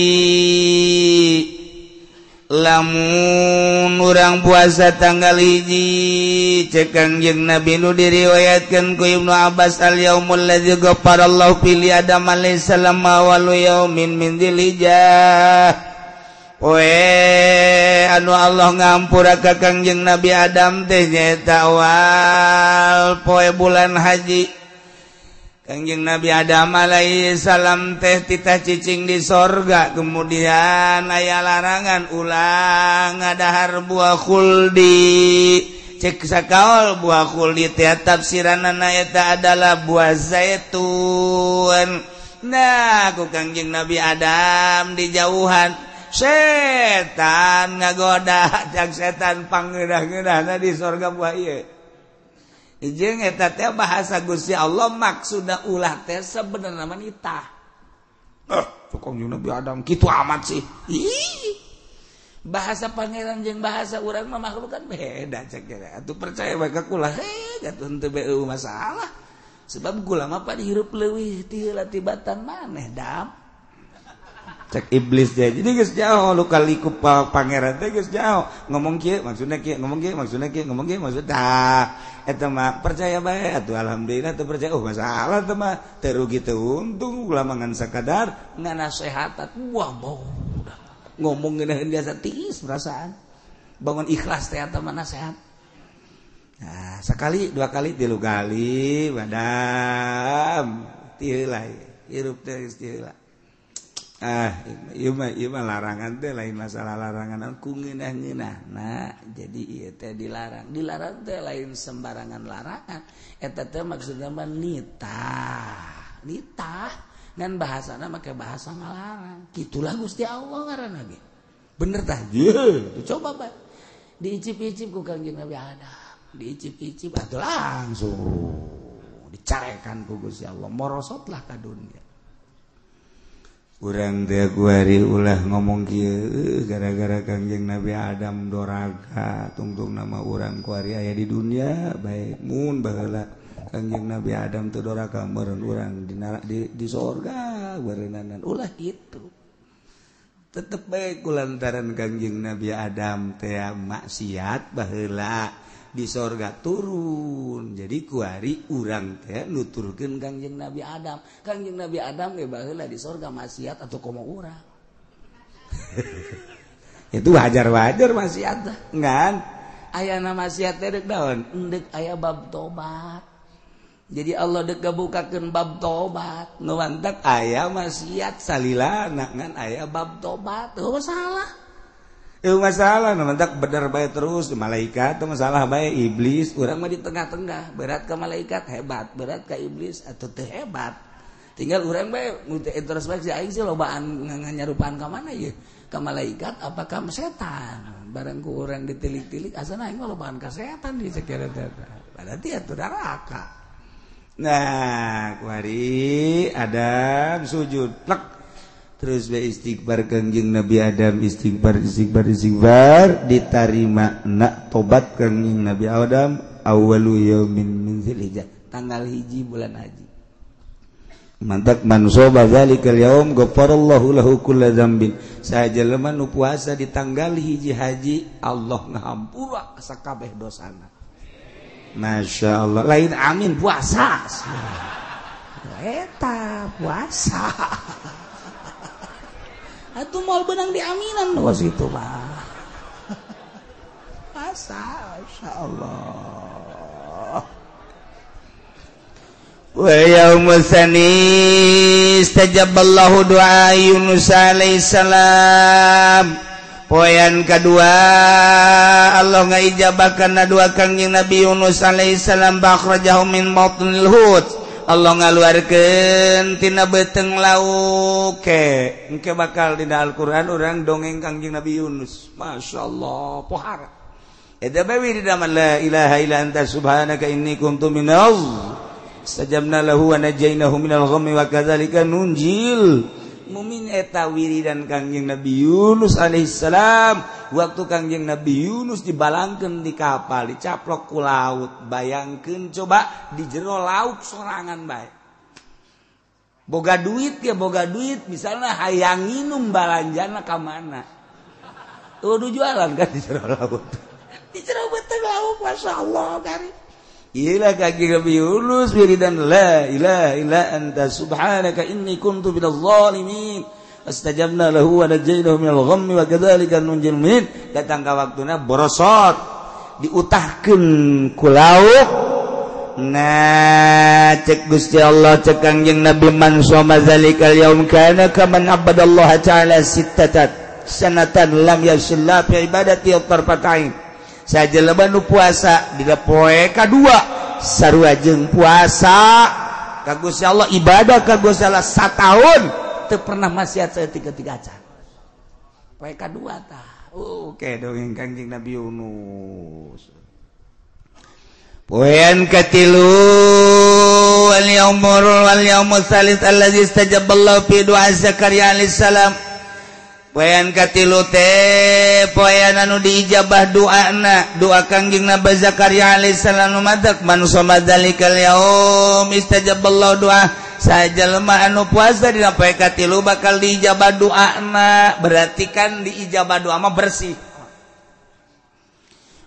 Lamun urang puasa tanggal hiji cek Kangjeng Nabi nu diriwayatkeun ku Ibnu Abbas al yaumul ladzi ghafarallahu fi li Adam alaihi salam awalu yaumin min dzilhijjah. Poe anu Allah ngampura ka Kangjeng Nabi Adam teh nyaeta awal poe bulan haji. Kangjeng Nabi Adam alaihi salam teh titah cicing di sorga, kemudian aya larangan ulah ngadahar buah khuldi. Cek sakaol buah khuldi teh tafsiranana eta adalah buah zaitun. Nah, ku Kangjeng Nabi Adam dijauhan, setan ngagoda, cak setan pangeunah-ngeunahna di sorga buah ieu. Jeung eta teh bahasa Gusti Allah maksudna ulah teh sebenarnya mah nitah. Kangjeng Nabi Adam kitu amat sih. Ih. Bahasa pangeran jeung bahasa urang mah makhluk kan beda cek teh. Atuh percaya bae ka kula heh atuh henteu beu masalah. Sebab kula mah pan hirup leuwih ti heula tibatan maneh dam. Cek iblis teh. Jadi geus jauh lu kaliku pangeran teh geus jauh. Ngomong kieu maksudna kieu, ngomong kieu maksudna kieu, ngomong kieu maksudna tah. Eta mah percaya bae atuh alhamdulillah teu percaya oh masalah teh mah teu rugi teu untung ulah ngan sakadar nganasehatan. Wah bau ngomong ngeunaheun biasa tiis perasaan. Bangun ikhlas teh eta mah nasehat. Nah, sekali, dua kali, tilu kali, madam ti heula hirup teh geus ti heula. Ah, ieu mah larangan teh lain masalah larangan ku ngeunah-ngeunah. Nah, jadi ieu teh dilarang. Dilarang teh lain sembarangan larangan. Eta teh maksudna mah nitah. Nitah ngan bahasana make bahasa ngalarang. Kitulah Gusti Allah ngaranna ge. Bener tah? Ye, coba bae. Diicip-icip ku Kangjeng Nabi Adam. Diicip-icip atuh langsung dicarekan ku Gusti Allah. Morosotlah ka dunia. Urang teh kuari ulah ngomong kieu gara-gara Kangjeng Nabi Adam doraka tungtung nama urang kuari aya di dunia bae mun baheula Kangjeng Nabi Adam teu doraka meureun urang di sorga beureunanan ulah kitu. Tetep bae kulantaran Kangjeng Nabi Adam teh maksiat baheula di sorga turun. Jadi kuari urang teh nuturkeun Kangjeng Nabi Adam. Kangjeng Nabi Adam ge baheula di sorga maksiat atau komo urang. Itu wajar-wajar maksiat teh. Ngan ayana maksiat teh deuk naon? Endek aya bab tobat. Jadi Allah dek ngabukakeun bab tobat. Nu mantak aya maksiat salilana ngan aya bab tobat. Teu masalah. Itu masalah, mentak bener bae terus malaikat itu masalah bae iblis, urang mah di tengah-tengah, berat ke malaikat hebat, berat ke iblis atau teu hebat. Tinggal urang bae introspeksi aing sih lobaan nyarupaan ka mana ieu? Ka malaikat apa ka setan? Barang ku urang ditilik-tilik asana aing mah lobaan ka setan di sakira teh. Berarti atuh neraka. Nah, kuari Adam sujud plek. Terus be istighfar Kangjeng Nabi Adam, istighfar istighfar istighfar ditarima nak tobat Kangjeng Nabi Adam awwalu yaumin min dzulhijjah, tanggal 1 bulan haji. Mantak man soba zalikal yaum ghafarallahu lahu kulla dzambin. Saha jelema nu puasa di tanggal 1 haji Allah ngahampura sakabeh dosana. Masya Allah, lain amin puasa. Eta puasa. Atuh moal benang diaminan kos itu mah. Masa, Masya Allah. Wa yaumus tsani istajaballahu du'a Yunus alaihi salam. Poean kedua Allah ngaijabakan doa Kangjeng Nabi Yunus alaihi salam bakhrajahu min batnil hut. Allah ngaluarkeun tina beuteung lauk ke engke bakal dina Al-Qur'an urang dongeng Kangjeng Nabi Yunus. Masya Allah pohara eta bae dina la ilaha illa anta subhanaka inni kuntu minal istajabna lahu wa najainahu minal ghammi wa kadzalika nunjil mumin. Eta wiridan Kangjeng Nabi Yunus alaihissalam waktu Kangjeng Nabi Yunus dibalangkeun di kapal dicaplok ku laut. Bayangkeun coba di jero laut sorangan bae boga duit ya boga duit misalnya hayang nginum balanjana ka mana tuh jualan kan di jero laut di jero beuteung laut. Masya Allah kari Ila kaki Nabi Yunus wiridan la ilaha illa anta subhanaka inni kuntu minadh dhalimin astajabna lahu wa najainahu minal ghammi wa kadzalika nunjil mu'minin. Datang ka waktuna borosot diutahkeun ku lauk Nah cek Gusti Allah cek Kangjeng Nabi man shoma zalikal yaum kana kaman abadallaha ta'ala sittatat sanatan lam yashilla fi ibadati tarfatain. Sajelema nu puasa dina poe kadua sarua jeung puasa ka Gusti Allah ibadah ka Gusti Allah sataun teu pernah maksiat saeutik-eutik acan. Poe kadua tah. Oke dongeng Kangjeng Nabi Yunus. Poean katilu wal yaumul wal yaumul tsalits allazi istajaballahu fi du'a Zakaria alaihi salam. Poean katilu teh poean anu diijabah doana, doa Kangjeng Nabi Zakaria alaihi salam nu matak man shoma dzalikal yaum istajaballahu du'a. Sajelema anu puasa dina poe katilu bakal diijabah doana, berarti kan diijabah doa mah bersih.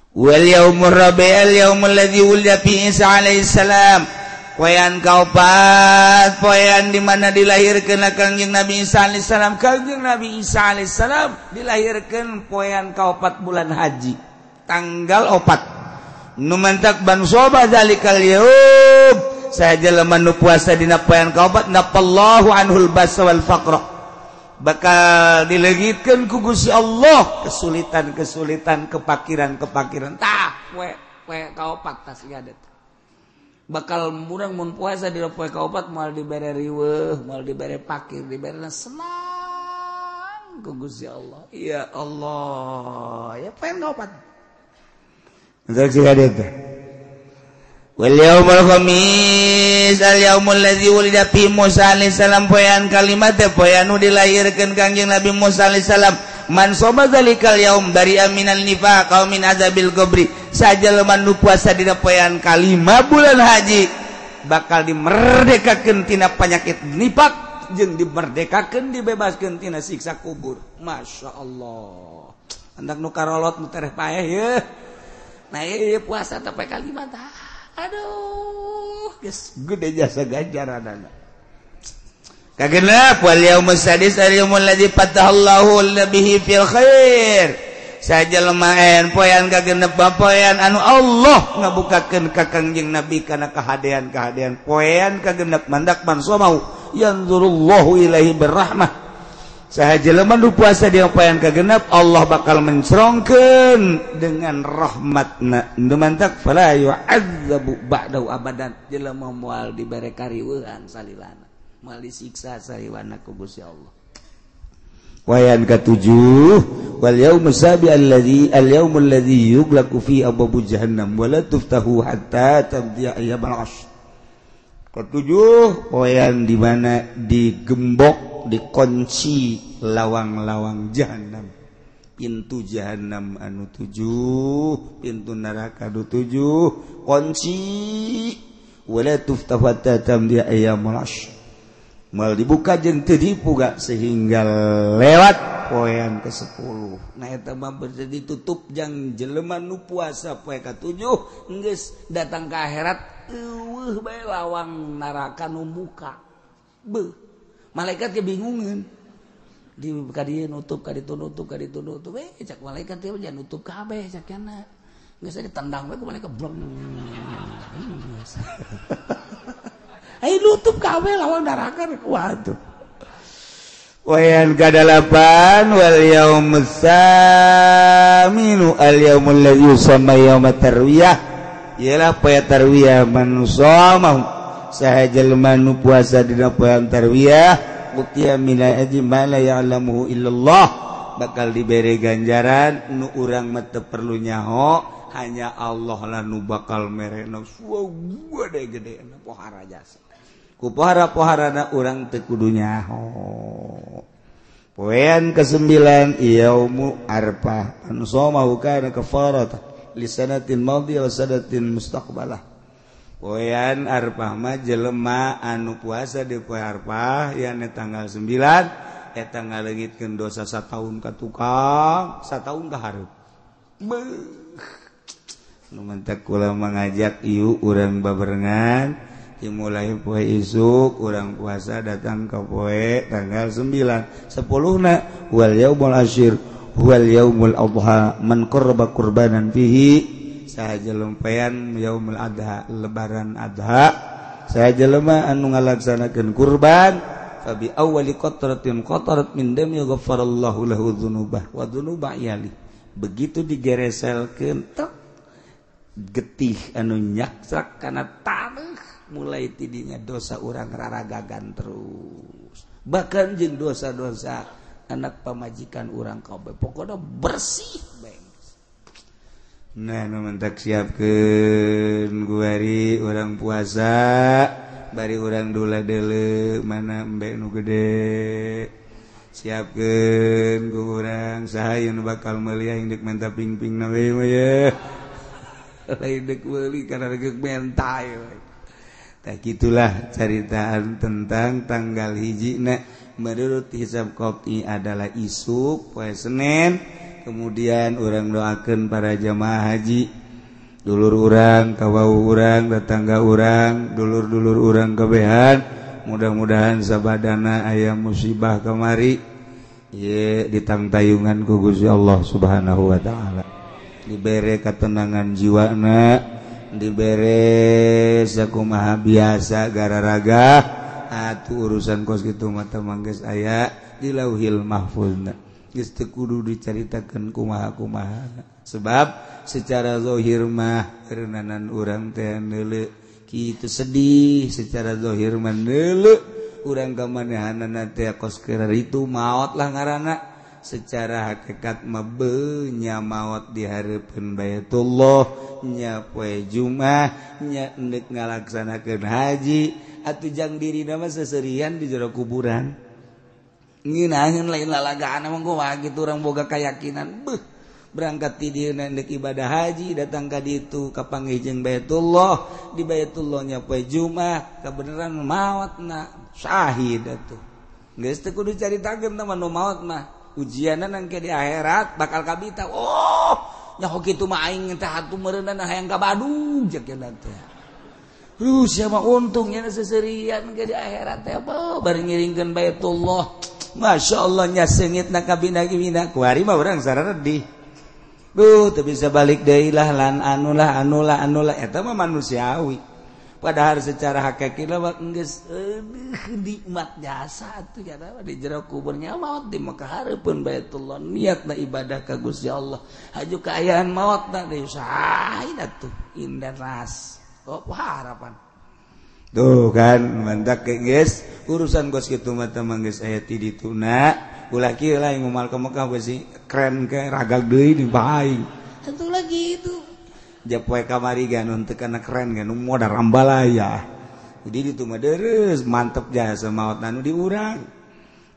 Wal yaumur rabi'al yaumul ladzi wulida fi Isa alaihi salam. Poean kaopat, poean di mana dilahirkeun Kangjeng Nabi Isa alaihi salam. Kangjeng Nabi Isa alaihi salam dilahirkeun poean kaopat bulan haji, tanggal 4. Nu mantak bansoba zalikal yaum. Sajelema nu puasa dina poean kaopat nafallahu anhul basa wal faqra. Bakal dilegitkeun ku Gusti Allah kesulitan-kesulitan, kepakiran-kepakiran. Tah, poe poe kaopat tas ieu bakal murang mun puasa di poe kaopat moal dibere riweuh, moal dibere pakir, dibere senang ku Gusti Allah. Ya Allah, ya poe kaopat. Saksi hadis. Wal yaumul khamis al yaumul ladzi wulida fi Musa alaihi salam. Poean kalimat teh poean nu dilahirkeun Kangjeng Nabi Musa alaihi salam. Man shoma zalikal yaum dari aminal nifaq aw min azabil qabri. Sajelema nu puasa dina poean kalima bulan haji bakal dimerdekakeun tina penyakit nifaq jeung dimerdekakeun dibebaskeun tina siksa kubur. Masya Allah. Andak nu karolot nu tereh paeh yeuh. Nah ieu puasa teh poe kalima tah. Aduh, geus gede jasa ganjaranana. Kagenep wal yaumus sadis al yaumul ladzi fatahallahu bihi fil khair. Sajelema poean kagenep poean anu Allah ngabukakeun ka Kangjeng Nabi kana kahadean-kahadean. Poean kagenep mandak man somau yanzurullahu ilaihi birrahmah. Saha jelema nu puasa di poean kagenep Allah bakal mencerongkeun dengan rahmatna. Nu mantak fala yu'adzabu ba'dahu abadan. Jelema moal dibere kariweuhan salilana, moal disiksa salilana ku Gusti Allah. Poean katujuh wal yaumus sabi alladzi al yaumul ladzi yughlaqu fi abwabu jahannam wa la tuftahu hatta tamdiya ayyamul ashr. Ketujuh poean di mana digembok, dikunci lawang-lawang jahanam, pintu jahanam anu 7, pintu neraka anu 7, kunci wala tuftahu hatta tamdiya ayyamul ashr. Mal dibuka jeung teu dibuka sehingga lewat poean ke-10. Nah eta mah berarti ditutup jang jelema nu puasa poe ka-7 geus datang ka akhirat eueuh bae lawang neraka nu muka. Beuh. Malaikat kebingungan. Di ka dieu nutup, ka ditu nutup, ka ditu nutup. Cak malaikat teh jangan nutup kabeh cak kana. Geus ditendang we ku malaikat blong. Ai nutup kabeh lawang neraka waduh. Wayan kadalapan wal yaumus saminu al yaumul ladzi yusamma yaumat tarwiyah. Ialah poe tarwiyah man shoma saha jelema nu puasa dina poean tarwiyah utiya min ajri ma la ya'lamuhu illallah, bakal dibere ganjaran nu urang mah teu perlu nyaho, hanya Allah lah nu bakal merena gede-gede pohara jasa. Ku pohara-poharana urang teu kudu nyaho. Poean ke-9 yaumu arfah man shoma kana kafaratan li sanatin madhiyah wa sanatin mustaqbalah. Poean arfah mah jelema anu puasa di poe arfah yakni tanggal 9 eta ngaleungitkeun dosa sataun ka tukang, sataun ka hareup. Beuh. Nu mentak kula mangajak ieu urang babarengan dimulai poe isuk urang puasa datang ke poe tanggal 9 10 na wal yaumul asyir wal yaumul adha man qarraba qurbanan fihi. Saha jelema yaumul adha lebaran adha saha jelema anu ngalaksanakeun kurban fa bi awwali qatratin qatarat min dami ghafarallahu lahu dzunubah wa dzunuba iyali. Begitu digereselkeun tek getih anu nyaksak kana taneuh mulai tidinya dosa urang raragagan terus bahkan jeung dosa-dosa anak pamajikan urang kabeh pokona bersih bae. Nah nu mentak siapkeun guari urang puasa bari urang dula deuleu mana embe nu gede siapkeun ku urang saha nu bakal meuli aing deuk menta ping-ping na we mah ye lain deuk meuli kana deuk menta we. Tah gitulah caritaan tentang tanggal hijina menurut hisab qat'i adalah isuk poe Senin. Kemudian orang doakan para jamaah haji dulur urang kawau urang tetangga urang dulur-dulur urang kebehan mudah-mudahan sabadana aya musibah kamari ye ditangtayungan ku Gusti Allah Subhanahu wa taala dibere ketenangan jiwana dibere sakumaha biasa gararaga atuh urusan kos kitu mah teh geus aya di Lauhil Mahfuzna geus teu kudu dicaritakeun kumaha-kumaha sebab secara zahir mah reunanan urang teh neuleu kitu sedih secara zahir mah neuleu urang ka manehanana teh kos keur itu maot lah ngaranna secara hakikat mah beunya maot di hareupeun Baitullah nya poe Jumat nya endek ngalaksanakeun haji atuh jang dirina mah seserian di jero kuburan ngeunaheun lain lalagaan mah gua gitu urang boga keyakinan beuh berangkat ti dieu endek ibadah haji datang ka ditu ka panggih jeung Baitullah di Baitullah nya poe Jumat kabeneran maotna syahid atuh geus teu kudu caritakeun tah nu maot mah ujianna nangke di akhirat bakal kabita oh nyaho kitu mah aing teh atuh meureunna hayang ka Badung jeung teh Rusia mah untungnya seserian ke di akhirat teh bari ngiringkeun Baitullah Masya Allah nya seungit na kabina-bina kuari mah urang sararedih duh teu bisa balik deui lah lan anulah anulah anulah eta mah manusiawi padahal secara hakiki mah geus nikmat jasa atuh ya di jero kuburnya maot di Mekah hareupeun Baitullah niatna ibadah ka Gusti Allah haju kaayaan maotna deui syahid atuh indah ras oh harapan tuh kan mantak geus urusan gos kitu mah teh geus aya ti dituna ulah kieu lah ngumal ka Mekah beusi keren ke ragag deui di aing satu lagi itu japoe kamari gan teu kana keren gan modar ambalaya jadi ditu mah deres mantep jasa maot anu di urang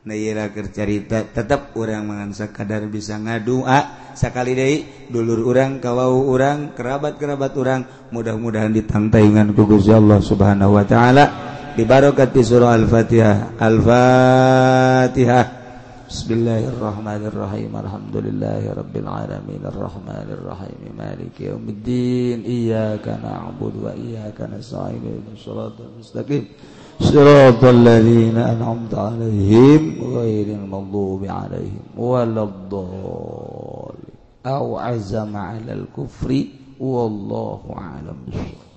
nah ieu keur carita tetep urang mangan sakadar bisa ngadua sakali deui dulur urang kawau urang kerabat-kerabat urang mudah-mudahan ditangtayungan ku Gusti Allah Subhanahu wa taala bibarakati surah Al-Fatihah. Al-Fatihah. Bismillahirrahmanirrahim. Alhamdulillahirabbil alamin arrahmanirrahim maliki yaumiddin iyyaka na'budu wa iyyaka nasta'in ihdinas siratal mustaqim siratal ladzina an'amta 'alaihim ghairil maghdubi 'alaihim waladdallin aw azama 'alal kufri wallahu a'lam bissawab.